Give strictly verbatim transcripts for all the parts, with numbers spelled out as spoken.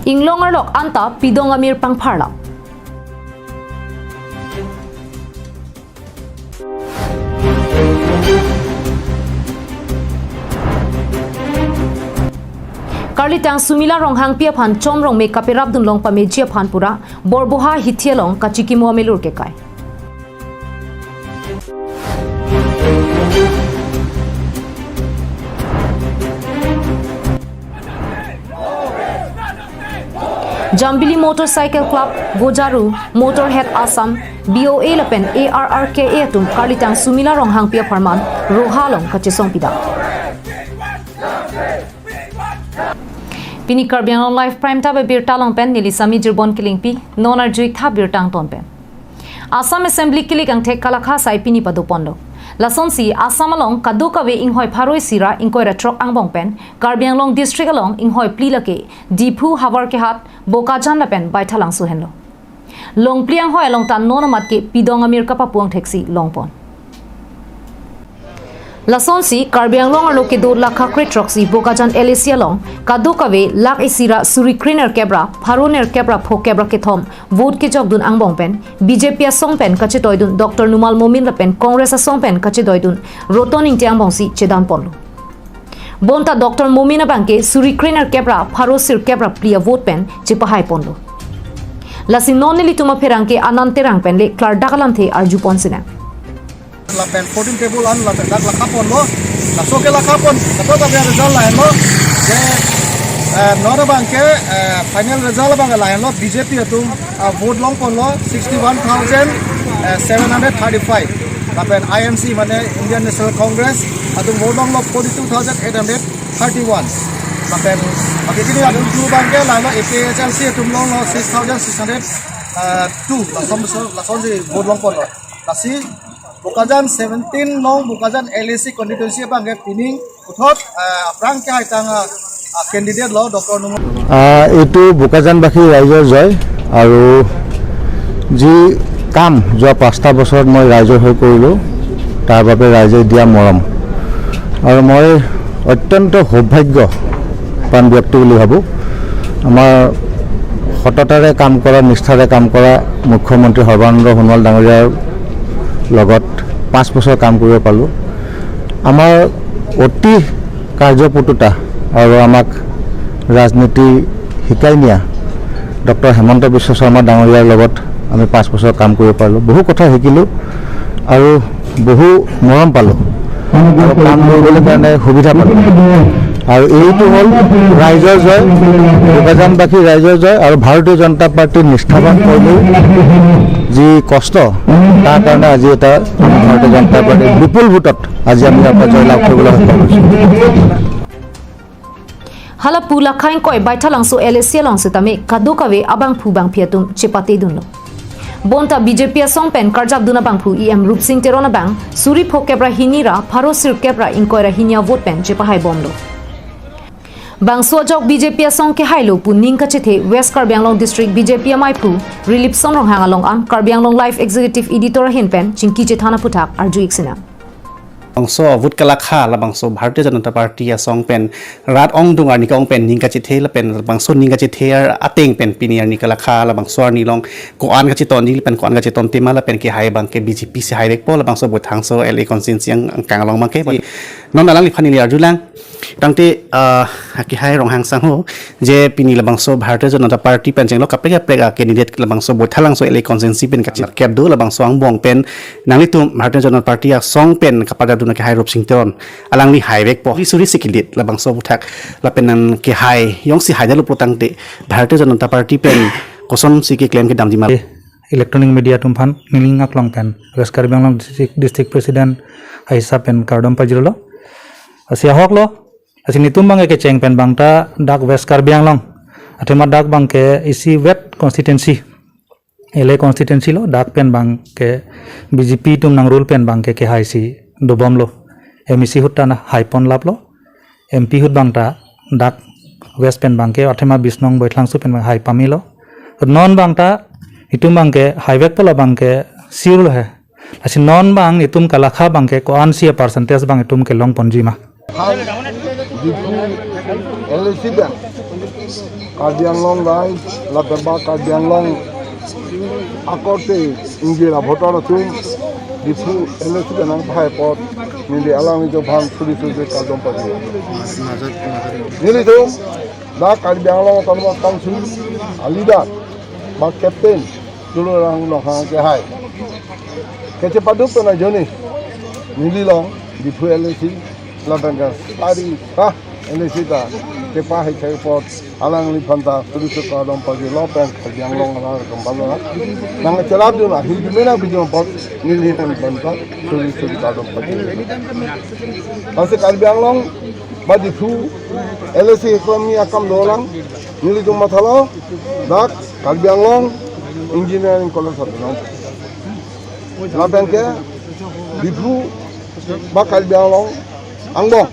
Inglong arlok anta pidong amir pangpharlap. Karlitang Sumila Ronghangpi aphan Chom Rongme kaperapdun long pameji aphan pura Borboha hithi along kachikimo amelur kekai. Jambili Motorcycle Club, Gojaru, Motorhead Assam, B O A lapen A R R K A atum Karlitang Sumila Ronghangpi apharman Roha along kachesong pidam. Pini Karbi Anglong Live Prime Time abirta along pen neli Sami Jirbon Kilingpi, non arju-ik tha birta angton pen. Assam Assembly kilik angthek kalakha asai pini padoponlo. Lasonsi Assam along kadokave inghoi pharo isi ra ingkoi ra throk angbong pen Karbi Anglong District along inghoi phli lake Diphu, Howraghat, Bokajan lapen Baithalangso henlo. Longphli anghoi along ta non amat ke pidong amir kapapu angtheksi longpon. Lasonsi Karbi Anglong arlo kedo lakha kre throksi Bokajan L A C along kadokave lakh isi ra suri krenerkep ra pharo nerkep ra phokep ra kethom vote kejokdun angbong pen B J P asong pen kachetoidun Doctor Numal Momin lapen Congress asong pen kachetoidun Roton Ingti angbongsi chedamponlo. Bonta Doctor Momin abangke suri krenerkep ra pharo sirkep ra phli avote pen chepahaiponlo. Lasi non nelitum apherangke Anand Terang pen le klardak alamthe arjuponsinang. Lapen fourteen table an lapen dak lakhaponlo. Laso ke lakhapon, laso ke result lahenlo. Je, eh, non abangke, eh, final result abangke lahenlo. B J P atum, ah, vote longponlo sixty-one thousand seven hundred thirty-five. Lapen I N C mane Indian National Congress atum vote longlo forty-two thousand eight hundred thirty-one. Lapen baki kini atum tu abangke lahenlo A P H L C atum longlo six thousand six hundred two. Lason, lasonsi vote longponlo. Lasi Bokajan seventeen nong Bokajan L A C constituency abangke pining puthot, ah, aphrang kehaitang, ah, ah, candidate lo Doctor Numal. আহ, এইটো বোকাজানবাসী ৰাইজৰ জয় আৰু যি কাম যোৱা পাঁচটা বছৰত মই ৰাইজৰ হৈ কৰিলোঁ, তাৰ বাবে ৰাইজে দিয়া মৰম। আৰু মই অত্যন্ত সৌভাগ্যৱান ব্যক্তি বুলি ভাবোঁ। আমাৰ সততাৰে কাম কৰা, নিষ্ঠাৰে কাম কৰা মুখ্যমন্ত্ৰী সৰ্বানন্দ সোণোৱাল ডাঙৰীয়াৰ লগত পাঁচ বছৰ কাম কৰিব পালোঁ। আমাৰ অতি কাৰ্যপটুতা আৰু আমাক ৰাজনীতি শিকাই নিয়া ডক্টৰ হিমন্ত বিশ্ব শৰ্মা ডাঙৰীয়াৰ লগত আমি পাঁচ বছৰ কাম কৰিব পাৰিলোঁ। বহু কথা শিকিলোঁ আৰু বহু মৰম পালোঁ আৰু কাম কৰিবলৈ কাৰণে সুবিধা পালোঁ। আৰু এইটো হ'ল ৰাইজৰ জয়, বোকাজানবাসী ৰাইজৰ জয় আৰু ভাৰতীয় জনতা পাৰ্টীৰ নিষ্ঠাৱান কৰ্মীৰ যি কষ্ট, তাৰ কাৰণে আজি এটা আমি ভাৰতীয় জনতা পাৰ্টীৰ বিপুল ভোটত আজি আমি ইয়াৰ পৰা জয়লাভ কৰিবলৈ সক্ষম হৈছোঁ। Hala pu lakha ingkoi Baithalangso L A C along setame kadokave abangphu bangphi atum chepatedunlo. Bonta B J P asong pen karjapdun abangphu E M Rupsing Teron abang suri phokep ra hini ra pharo sirkep ra ingkoi ra hini avote pen chepahaibomlo. Bangso ajok B J P asong kehailo pu ning kachethe West Karbi Anglong District B J P amaiphu Rilipson Ronghang along an Karbi Anglong Live Executive Editor ahin pen chingki chethan aphuthak arju-iksinang. Bangso vote kalakha labangso Bharatiya Janata Party asong pen rat ongdung arni ke-ong pen ning kachethe lapen labangso ning kachethe ar ateng pen pini arni kalakha labangso arni along ko-an kachetonji lapen ko-an kacheton tema lapen kehai abangke B J P si haivekpo labangso Baithalangso L A constituency ang, angkang along abangke. Non alangliphan neli arjulang. Tangte, ah, kehai Ronghang sangho, je pini labangso Bharatiya Janata Party pen chenglo kaprek kaprek a-candidate labangso Baithalangso L A constituency pen kachirkep do labangso angbong pen nanglitum Bharatiya Janata Party asong pen kaparjapdun kehai Rupsing Teron alangli haivekpo. Suri si kilit labangso aphuthak lapen nang kehai jongsi haidalo pulotangte Bharatiya Janata Party pen kosonsi keklem kedamji ma? Electronic media atum aphan nelining aklong pen West Karbi Anglong District, District President ahisap pen kardom pajirlo. Lasi ahoklo, lasi netum abangke kecheng pen abang ta dak West Karbi Anglong, athema dak abangke isi vet constituency, L A constituency lo, dak pen abangke B J P atum nang-rule pen abangke kehai si dobomlo. M A C ahut ta na haiponlaplo. M P ahut abang ta dak West pen abangke, athema bis nong Baithalangso pen abang haipamelo. Non abang ta itum abangke haivekpo labangke sure lo he. Lasi non abang itum kalakha abangke ko-ansi a-percentage abang itum kelongponji ma? Hal Diphu L A C abang Karbi Anglong rai, lapen ba Karbi Anglong akorte ingjir avoter atum, Diphu L A C kenangpai apot, neli alanglitum aphan suri suri kardom pajir. Nelitum, dak Karbi Anglong Autonomous Council a leader, ba captain, Tuliram Ronghang kehai. Kachepaduk pen ajoine, neli along, Diphu L A C, lapen ke sari, ha, L A C ta, kepahai chai apot, alangliphan ta, suri suri kardom pajirlo pen, Karbi Anglong alanglitum aphan lo. Nangcherapdun ahin, mena bijong apot, neli aphan ta, suri suri kardom pajir. Lasi Karbi Anglong, ba Diphu, L A C ekonomi akam dolang, nelitum mathalo, dak Karbi Anglong Engineering College adonang. Lapen ke Diphu ba Karbi Anglong angbong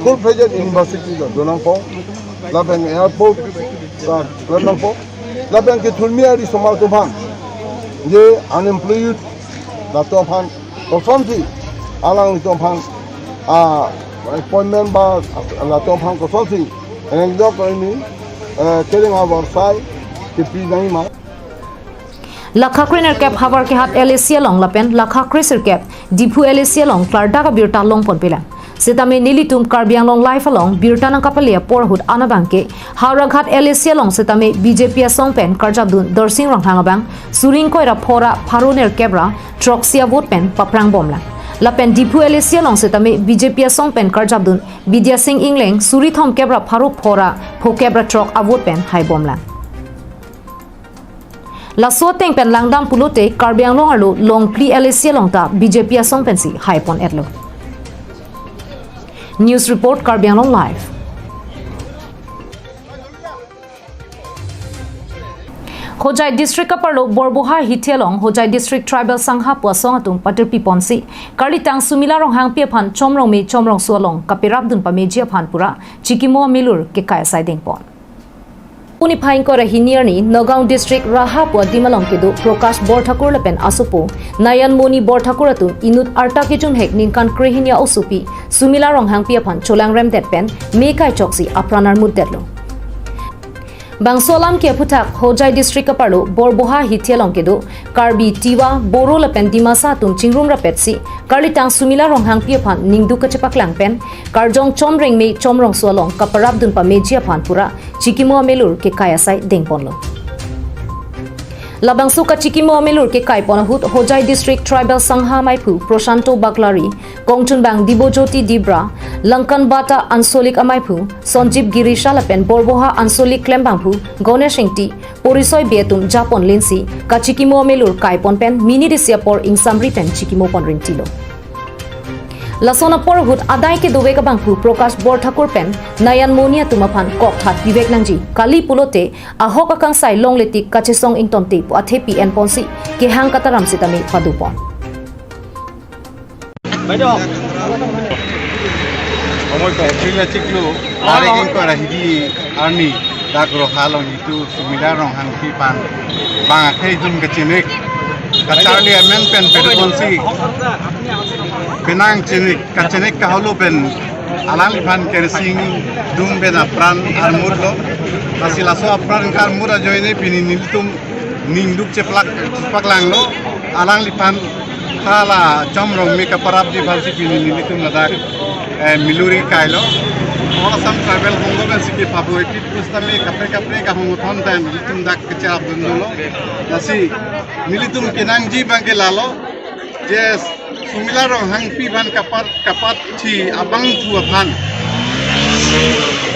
full fledged university do donangpo. Lapen airport ta klemnangpo. Lapen ke thurmi ari somar atum aphan, je unemployed latum aphan kosonsi alanglitum aphan, ah, appointment ba latum aphan kosonsi rengdok ini, eh, kering abar sai kipi nangji ma. Lakha kre-nerkep Howraghat L A C along lapen lakha kre-sirkep Diphu L A C along klardak abirta longponpelang. Setame nelitum Karbi Anglong Live along birta nangkapale apor ahut an abangke, Howraghat L A C along setame B J P asong pen karjapdun Dorsing Ronghang abang, suri ingkoi ra pho ra pharo nerkep ra throksi avote pen paprangbomlang. Lapen Diphu L A C along setame B J P asong pen karjapdun Bidya Sing Engleng, suri thomkep ra pharo pho ra phokep ra throk avote pen haibomlang. Laso ateng pen langdam pulote Karbi Anglong arlo longphli L A C along ta B J P asong pensi haipon-etlo. News report, Karbi Anglong Live. Hojai district kaparlo Borboha hithi along Hojai district tribal sangha pu asong atum patirpiponsi, karlitang Sumila Ronghangpi aphan chomrong me chomrongso along kaperapdun pameji aphan pura chikimo amelur kekai asai dengpon. Puni phai ingkoi ra hini arni Nagaon district Raha pu adim along kedo Prakash Borthakur lapen asopo Nayan Moni Borthakur atum inut arta kejun hek ningkan krehini a-osopi Sumila Ronghangpi aphan cholangremdet pen me kaichoksi apran armutdetlo. Bangso alam ke aphuthak Hojai district kaparlo Borboha hithi along kedo Karbi, Tiwa, Boro lapen Dimasa atum chingrum rapetsi karlitang Sumila Ronghangpi aphan ningduk kachepaklang pen karjong chomreng me chomrongso along kaperapdun pameji aphan pura chikimo amelur kekai asai dengponlo. Labangso kachikimo amelur kekaipon ahut Hojai district tribal sangha amaiphu Prashanto Baglari, kongchunbang Dibojyoti Dibra, Lankanbata Ansolik amaiphu Sanjib Girisha lapen Borboha Ansolik klembangphu Ganesh Ingti, Porisoi Bey atum japon linsi kachikimo amelur kaipon pen minit isi apor ingsamri pen chikimopon rinti lo. Lason apor ahut adai kedovek abangphu Prakash Borthakur pen Nayan Moni atum aphan kokthat pivek nangji, kali pulote ahok akangsai longle tik kachesong ingtonte pu athepi enponsi kehang kataram sitame padopon. Omoi kong April achiklo, tarik ingkoi ra hini arni, dak Raha along itum Sumila Ronghangpi aphan bang akhei jun kachenek, kacharli amen pen pedoponsi penang chenek, kachenek kaholo pen alangliphan kerosene dum pen apran armutlo. Lasi laso apran karmut ajoine pini nelitum ningduk cheplak, chepaklanglo. Alangliphan hala chomrong me kaperapji aphansi pini nelitum ladak, eh, melur kekailo. All Assam Tribal Congress pensi kepaboi pit pusitame kaprek kaprek ahongothon pen nelitum dak kecherapdun dolo. Lasi nelitum kenangji abangke lalo, je Sumila Ronghangpi aphan kapat, kapatsi abangphu aphan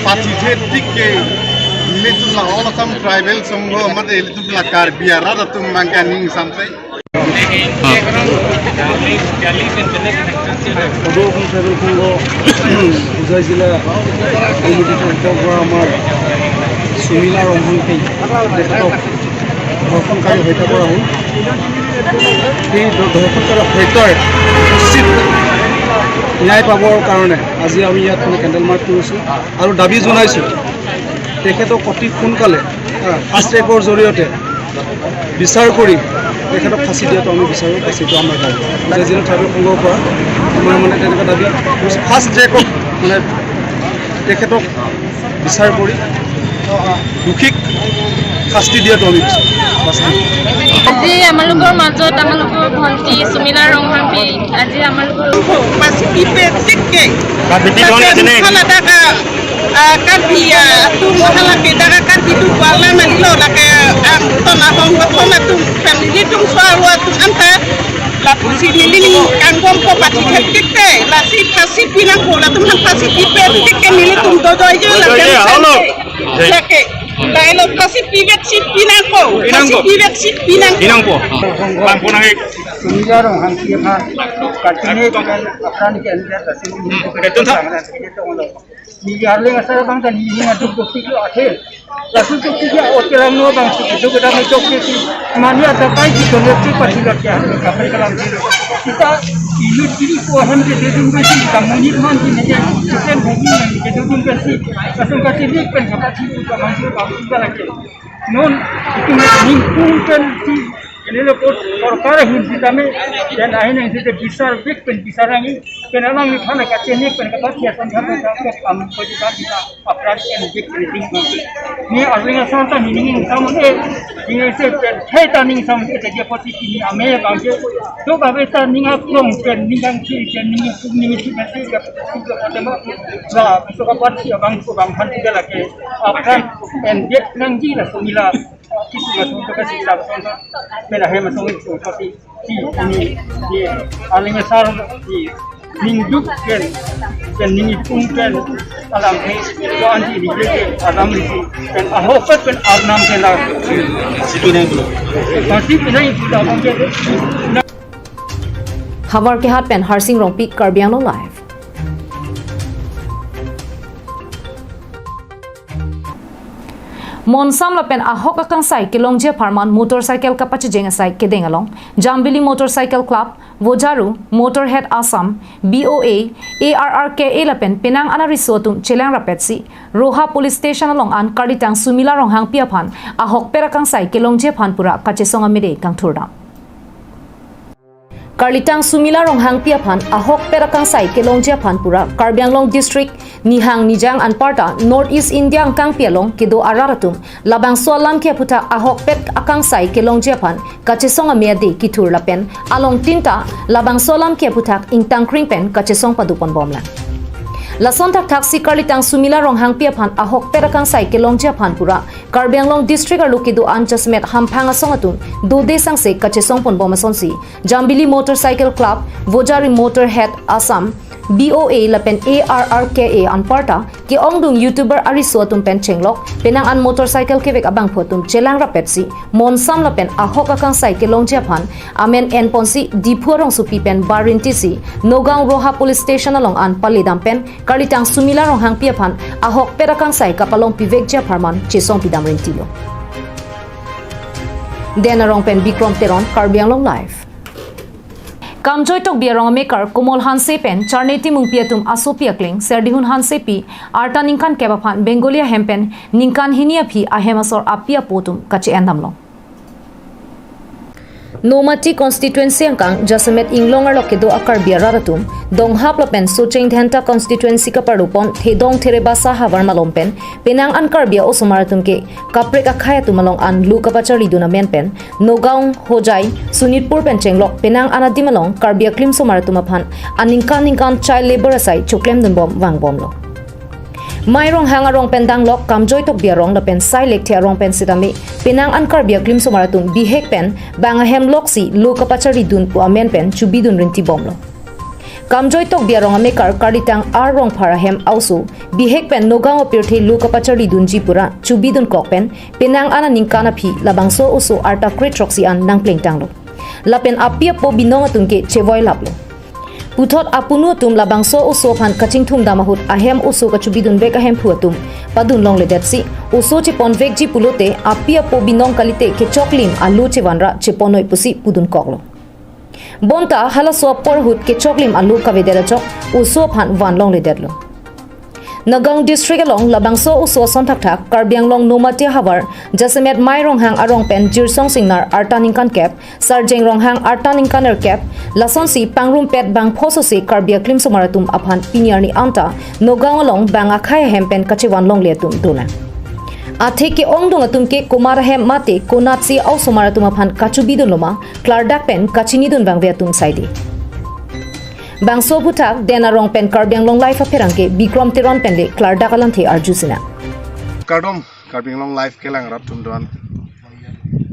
patithe tik ke nelitum la All Assam Tribal Sangha mate nelitum la Karbi arat atum abangke aning samsai. সদৌ অসম ট্ৰাইবেল সংঘ হোজাই জিলা কমিটিৰ পক্ষৰ পৰা আমাৰ সুমিলা ৰংহাংপি তেখেতক ধৰ্ষণকাৰী হত্যা কৰা হ'ল। সেই ধ-, ধৰ্ষণকাৰী হত্যাৰ উচিত ন্যায় পাবৰ কাৰণে আজি আমি ইয়াত মানে কেণ্ডেল মাৰ্চ কৰিছোঁ আৰু দাবী জনাইছোঁ তেখেতক অতি সোনকালে, আহ, ফাষ্ট ট্ৰেকৰ জৰিয়তে বিচাৰ কৰি তেখেতক ফাঁচী দিয়াটো আমি বিচাৰোঁ। ফাঁচীটো আমাৰ দাবী। এতিয়া যিহেতু ট্ৰাইবেল সংঘৰ পৰা আমাৰ মানে তেনেকুৱা দাবী, ফাষ্ট ট্ৰেকত মানে তেখেতক বিচাৰ কৰি দোষীক শাস্তি দিয়াটো আমি বিচাৰোঁ। বাছ। আজি আমালোকৰ মাজত আমালোকৰ ভণ্টি সুমিলা ৰংহাংপী আজি আমালোকৰ পাঁচি pipe tikke. Karbi ti don ene. Hala daga, ah, Karbi, ah, atum hala ke daga Karbi tu bala mani lo lake, ah, ton ahong ton atum family tum swa atum anta. Lapusi neli ning kangkom ko pati tikke. Lasi pa̱si pi nangkok, latum han pa̱si pipe tikke nelitum dodoi je. Dodoi je, lake halo. Lake. Lailo pa̱si pipe si pi nangkok. Pi nangkok. Pa̱si pipe si pi nangkok. Pi nangkok. Bang punang ik. Sumiya Ronghangpi aphan kachini kan apran ke ender kasi. Betul tak? Ni arleng asar bang dan ni ngaduk duk lo akhir. Lasu duk lo ya otelang no bang si duk dam duk si. Mani ada kai si konek si pati lak ya. Kapai kalam si. Kita ilut diri ko ham ke dedun besi kita mani man si ni ya. Kita bagi yang ke dedun besi. Langsung kasi ni pen kapati kita mantu bang kita lagi. Non, itum ningkung pen si, ini lo kot sorkar ahin sitame, dan ahin yang sita bisar bik pen bisar lagi, pen alang ni thana kachini pen kata siya sangka pen kata am pen kita kita apran en bik pen ting bang. Ni arleng asar ta ni ning sam eh, ni se pen hai ta ning sam kita dia poti ini ame bang je. Tu kabe ta ning aklong pen ning kang si pen ning ning si pen si ka si ka pada ma. La, so ka pati abang ko bang han kita lagi apran en bik nangji la Sumila. Kisi masuk ke si sab sab. Mena hai masuk itu pati si ini, ini arleng asar si ningduk pen pen ningipung pen alam he ko anti ni je alam ni pen ahok pen arnam pen la. Situ nang dulu. Pati pinai itu abang ke. Havar Kehat pen Harsing Rongpi, Karbi Anglong Live. Monsam lapen ahok akangsai kelongji apharman motorcycle kapachijeng asai kedeng along Jambili Motorcycle Club, Vojaru, Motorhead Assam, B O A, A R R K A lapen penang anariso atum chelang rapetsi Roha Police Station along an karlitang Sumila Ronghangpi aphan ahokpet akangsai kelongji aphan pura kachesong amede kangthurdam. Karlitang Sumila Ronghangpi aphan ahokpet akangsai kelongji aphan pura Karbi Anglong District nihang nijang anparta North East India angkangpi along kedo arat atum labangso alam ke aphuthak ahokpet akangsai kelongji aphan kachesong ame ade kithur lapen along tinta labangso alam ke aphuthak ingtangkring pen kachesong padoponbomlang. Lason thakthaksi karlitang Sumila Ronghangpi aphan ahokpet akangsai kelongji aphan pura Karbi Anglong District arlo kedo-an jasemet hamphang asong atum dode sangse kachesongponbom asonsi Jambili Motorcycle Club, Vojari Motorhead Assam, B O A lapen A R R K A anparta ke-ongdung YouTuber ariso atum pen chenglok penang an motorcycle kevek abangphu atum chelang rapetsi monsam lapen ahok akangsai kelongji aphan amen enponsi Diphu arongsopi pen bar rintisi Nagaon Roha Police Station along an paledam pen karlitang Sumila Ronghangpi aphan ahokpet akangsai kapalongpivekji apharman chesongpidam rintilo. Den Arong pen Bikrom Teron, Karbi Anglong Live. Kamjoi Tokbi arong amekar Komol Hanse pen Charneti Mungpi atum asopi akling Serdihun Hansepi arta ningkan kep aphan Bengali ahem pen ningkan hini aphi ahem asor api apo atum kache-endamlong. Nomati constituency angkang jasemet inglong arlo kedo a-Karbi arat atum donghap lapen Socheng Dhenta constituency kaparlopon Thedong Therebasa havar malom pen penang an Karbi a-osomar atum ke kaprek akhei atum along an lu kapacharlidun amen pen Nagaon, Hojai, Sonitpur pen chenglok penang an adim along Karbi aklimsomar atum aphan aningkan ningkan child labour asai choklemdunbom vangbomlo. Mai Ronghang arong pen danglok Kamjoi Tokbi arong lapen Sai Lekthe arong pen sitame penang an Karbi aklimsomar atum bihek pen bang ahem loksi lu kapacharlidun pu amen pen chubidun rintibomlo. Kamjoi Tokbi arong amekar karlitang R Rongphar ahem a-oso bihek pen Nagaon apirthe lu kapacharlidunji pura chubidunkok pen penang an aningkan aphi labangso oso arta kre throksi an nangplengtanglo. Lapen api apo binong atum ke chevoilaplo. Puthot apunu atum labangso oso aphan kachingthumdam ahut ahem oso kachubidunvek ahemphu atum padunlongledetsi oso cheponvekji pulote api apo binong kalite kechoklim alu chevanra cheponoi pusi pudunkoklo. Bonta halaso apor ahut kechoklim alu kavedet ajok oso aphan vanlongledetlo. Nagaon district along labangso oso ason thakthak Karbi Anglong Nomati havar jasemet Mai Ronghang arong pen Jirsong Singnar arta ningkan kep, Sarjeng Ronghang arta ningkan erkep, lasonsi pangrumpet bangpho sose Karbi aklimsomar atum aphan pini arni anta Nagaon along bang akhei ahem pen kachevanlongle atum dolang. Athe ke-ongdung atum ke komat ahem mate konatsi a-osomar atum aphan kachobidun loma, klardak pen kachinidun vangve atum saide. Bangso aphuthak Den Arong pen Karbi Anglong Live apherangke Bikrom Teron pen le klardak alamthe arju sinang. Kardom, Karbi Anglong Live kelang rat atum doan.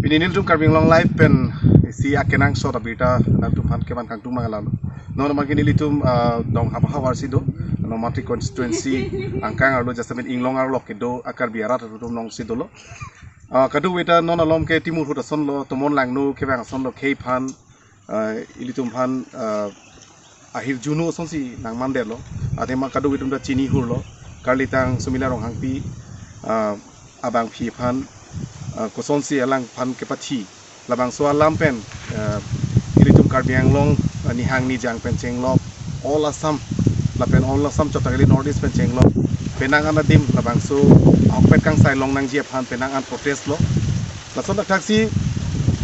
Pini nelitum Karbi Anglong Live pen isi akenangsot abirta nangtumphan kevan kangtung mangalam. Non makin nelitum, ah, Donghap ahavar si do, Nomati constituency angkang arlo jasemet inglong arlo kedo a-Karbi arat atum along si dolo. Ah, kadokave ta non alom ke timur ahut asonlo, tomon langno kevang asonlo, khei aphan, ah, ilitum aphan, ah, ahirjuno asonsi nangmandetlo. Athema kadokave atum ta chini hurlo. Karlitang Sumila Ronghangpi, ah, abangpi aphan, ah, kosonsi alangphan kepathi. Labangso alam pen, ah, ilitum Karbi Anglong, ah, nihang nijang pen chenglok, all Assam, lapen all Assam chot ta kali North East pen chenglok, penang an adim labangso ahokpet kangsai longnangji aphan penang an protest lo. Lason thakthaksi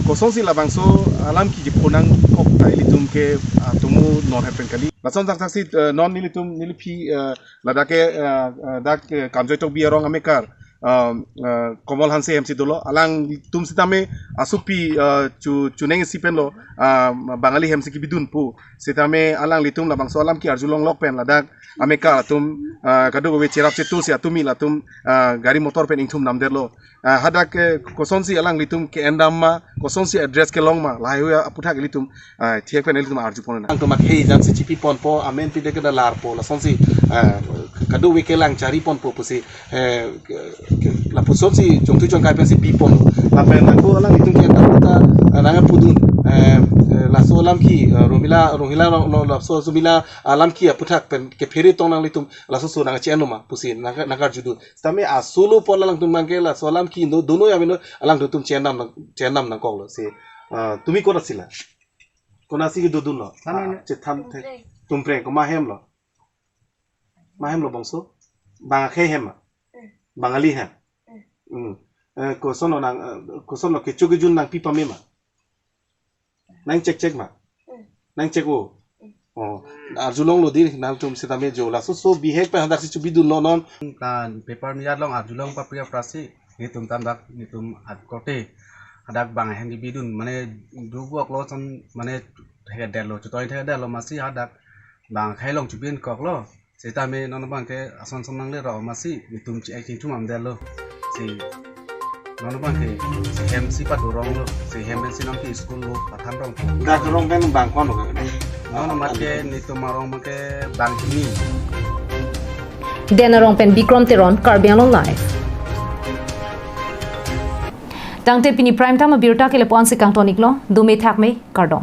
kosonsi labangso alam ke kiphonangkok ta ilitum ke, ah, atomo non het pen kali. Lason thakthaksi, eh, non nelitum neliphi, eh, ladak ke, eh, eh, dak, eh, Kamjoi Tokbi arong amekar, ah, ah, Komol Hanse hemsi dolo. Alangtum sitame asopi, ah, chu, chuneng isi penlo, ah, Bangali hemsi kebidun pu. Sitame alanglitum labangso alam ke arjulonglok pen ladak amekar atum, ah, kadokave cherap chetu si atum ila atum, ah, gari motor pen ingthum namdetlo. Ah, hadak, eh, kosonsi alanglitum ke-endam ma, kosonsi address kelong ma, lahai hui aphuthak ilitum, ah, thiak pen ilitum arjupon nang. Angtum akhei jam si chipiponpo, amen pide kedalarpo, lasonsi, ah, kadokave kelang chariponpo pusi, eh, ke, ke, lapusonsi chongthu chongkai pensi pipon. Lapen nangko alanglitum ke-endam ta, ah, nangpudun, eh, eh, laso alam ke, ah, Rumila, Rumila lo, lo, laso Sumila alam ke aphuthak pen kephere tong nanglitum, laso so nangchi-en loma pusi nang, nangkarjudu. Sitame asolo pon alangtum abangke laso alam ke do, dono ya meno alangtum chenam nang, chenam nangkoklo si. Ah, tumi konat si la? Konatsi kedodunlo? Tame ah, ne. Chethan the. Tumpreng. Tumpreng, komat ahem lo? Komat ahem lo bangso? Bang akhei hem ma? Bangali hem. Hmm. Eh, kosonlo nang, eh, kosonlo kecho kejun nangpi pame ma? Nangchekchek ma? Hmm. Nangchek-o? Hmm. Oh, arjulonglo dei nangtum sitame jo. Laso so bihek pen hadaksi chobidunlo non. Ta paper media along arjulong papri aphrangsi. Nelitum tangte, nelitum akorte hadak bang ahem kebidun, mane dukoklo son, mane thekdetlo, chotoi thekdetlo, masi hadak bang akhei along chobinkoklo. Sitame non abangke ason son nangle ro masi nelitum chi-ek chingthum amdetlo. Si non abangke si hem si padoronglo, si hem pensi nangpi school lo, pathan rong. Dak rong pen bang ko-an lo? Non abangke nelitum arong abangke bang hini. Den Arong pen Bikrom Teron, Karbi Anglong Live. Tangte pini prime time abirta ke lapu-an si kangton-iklo, dome thakme, kardom.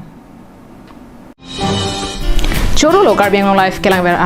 Choro lo Karbi Anglong Live kelangver arat.